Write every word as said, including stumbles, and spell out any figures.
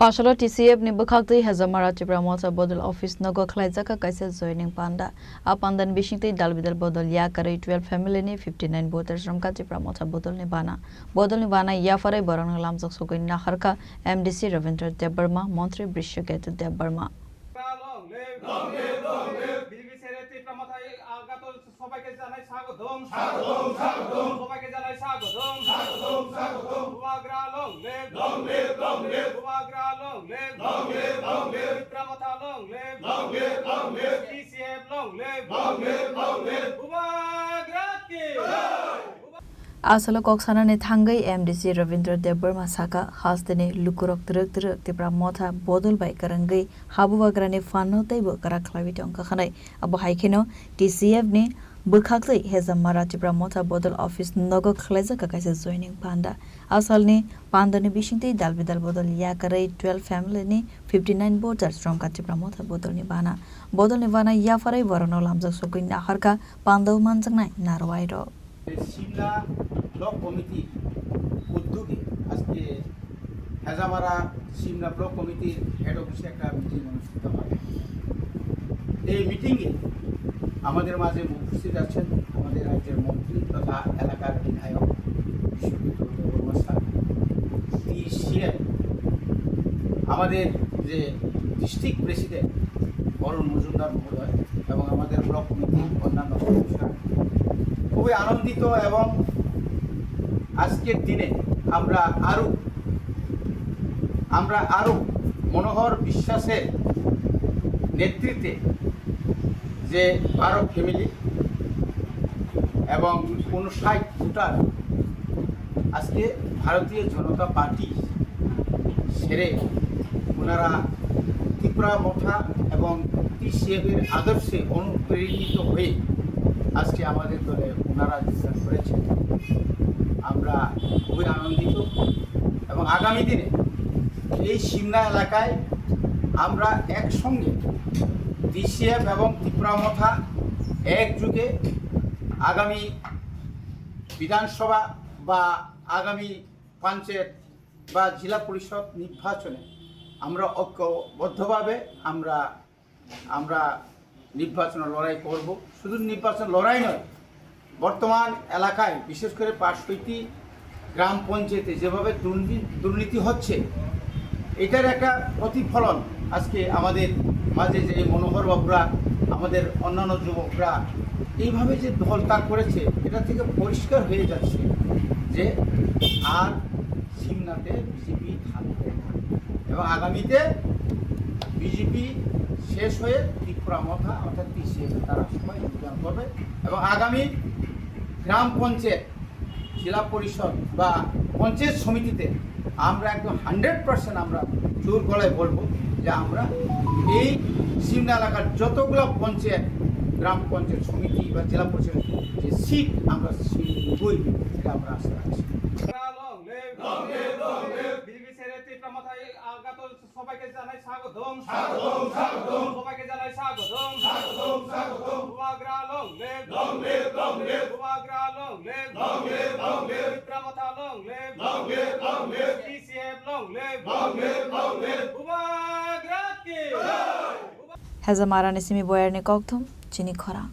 Asalo T C F ni bwkhaktwi Hezamara Tipra Motha Bodol Office nogo khlaijak kaisa joining panda. A pandani bisingtwi dal bidal bodol yakarwi twelve family ni fifty nine voters romkha Tipra Motha Bodol ni bana. Bodol ni bana yapharwi borokno lamjak sogwi naharkha M D C Ravindra Debbarma, Montri Brishaketu Debbarma. Long live! Long live! Long live! B J P ছেড়ে টিপ্রা মথায় আগত সবাইকে জানাই স্বাগতম। স্বাগতম, স্বাগতম। সবাইকে জানাই স্বাগতম। স্বাগতম, স্বাগতম। বুবাগ্রা long live! Long live! Long live! বুবাগ্রা long live! Long live! Long live! Tipra মথা long live! Long live! Long live! T C F long live! Long live! Long live! বুবাগ্রা কি জয়! Asalo kok sanani thangwi M D C Ravindra Debbarma saka, hasteni lukurok twrwk twrwk Tipra Motha Bodol bai kwrwngwi habubagrani phanno teibo kwrak khlaiwi tongkha hwnwi. Abo hai kheno T C F ni bwkhaktwi Hezamara Tipra Motha Bodol Office nogo khlaijak kaisa joining panda. Asalni pandani bisingtwi dal bidal bodol yakarwi twelve family ni fifty nine voters romkha Tipra Motha Bodol ni bana. Bodol ni bana yapharwi borokno lamjak sogwi naharkha pandao manjaknai narwai rok. Simla block কমিটির উদ্যোগে আজকে Hezamara Simla block কমিটির head অফিসে একটা মিটিং অনুষ্ঠিত হয়। এই মিটিংয়ে আমাদের মাঝে উপস্থিত আছেন আমাদের রাজ্যের মন্ত্রী তথা এলাকার বিধায়ক বিশ্বজিৎ দেববর্মা স্যার, টিসিএফ, আমাদের যে ডিস্ট্রিক্ট প্রেসিডেন্ট অরুণ মজুমদার মহোদয় এবং আমাদের ব্লক কমিটির অন্যান্য সদস্যরা। খুবই আনন্দিত এবং আজকের দিনে আমরা আরও, আমরা আরও মনোহর বিশ্বাসের নেতৃত্বে যে বারো ফ্যামিলি এবং ঊনষাট ভোটার আজকে ভারতীয় জনতা পার্টি ছেড়ে ওনারা ত্রিপুরা মথা এবং টিসিএফ এর আদর্শে অনুপ্রেরিত হয়ে আজকে আমাদের দলে ওনারা যোগদান করেছেন। আমরা খুবই আনন্দিত এবং আগামী দিনে এই সিমলা এলাকায় আমরা একসঙ্গে টিসিএফ এবং ত্রিপুরা মথা একযোগে আগামী বিধানসভা বা আগামী পঞ্চায়েত বা জেলা পরিষদ নির্বাচনে আমরা ঐক্যবদ্ধভাবে আমরা, আমরা নির্বাচনে লড়াই করব। শুধু নির্বাচন লড়াই নয়, বর্তমান এলাকায় বিশেষ করে পাঁচষট্টি গ্রাম পঞ্চায়েতে যেভাবে দুর্নী-, দুর্নীতি হচ্ছে, এটার একটা প্রতিফলন আজকে আমাদের মাঝে যে মনোহর বাবুরা, আমাদের অন্যান্য যুবকরা এইভাবে যে দল ত্যাগ করেছে, এটা থেকে পরিষ্কার হয়ে যাচ্ছে যে আর সিমলাতে বিজেপি থাকবে না। এবং আগামীতে বিজেপি শেষ হয়ে ত্রিপুরা মথা অর্থাৎ টিসিএফ তারা সবাই যোগদান করবে এবং আগামী গ্রাম পঞ্চায়েত, জেলা পরিষদ বা পঞ্চায়েত সমিতিতে আমরা একদম হান্ড্রেড পার্সেন্ট আমরা জোর গলায় বলবো যে আমরা এই সিমলা এলাকার যতগুলো পঞ্চায়েত, গ্রাম পঞ্চায়েত সমিতি বা জেলা পরিষদ যে সিট আমরা সিট নিবই, এটা আমরা আশা রাখছি। Long live! Long live! Long live! BJP ছেড়ে টিপ্রা মথায় আগত সবাইকে জানাই স্বাগতম। স্বাগতম, স্বাগতম। সবাইকে জানাই স্বাগতম। স্বাগতম, স্বাগতম। বুবাগ্রা long live! Long live! Long live! বুবাগ্রা long live! Long live! Long live! Tipra মথা long live! Long live! Long live! TCF long live! Long live! Long live! বুবাগ্রা কি জয়! Hezamara ni simi boyar ni kokthum chini khorang.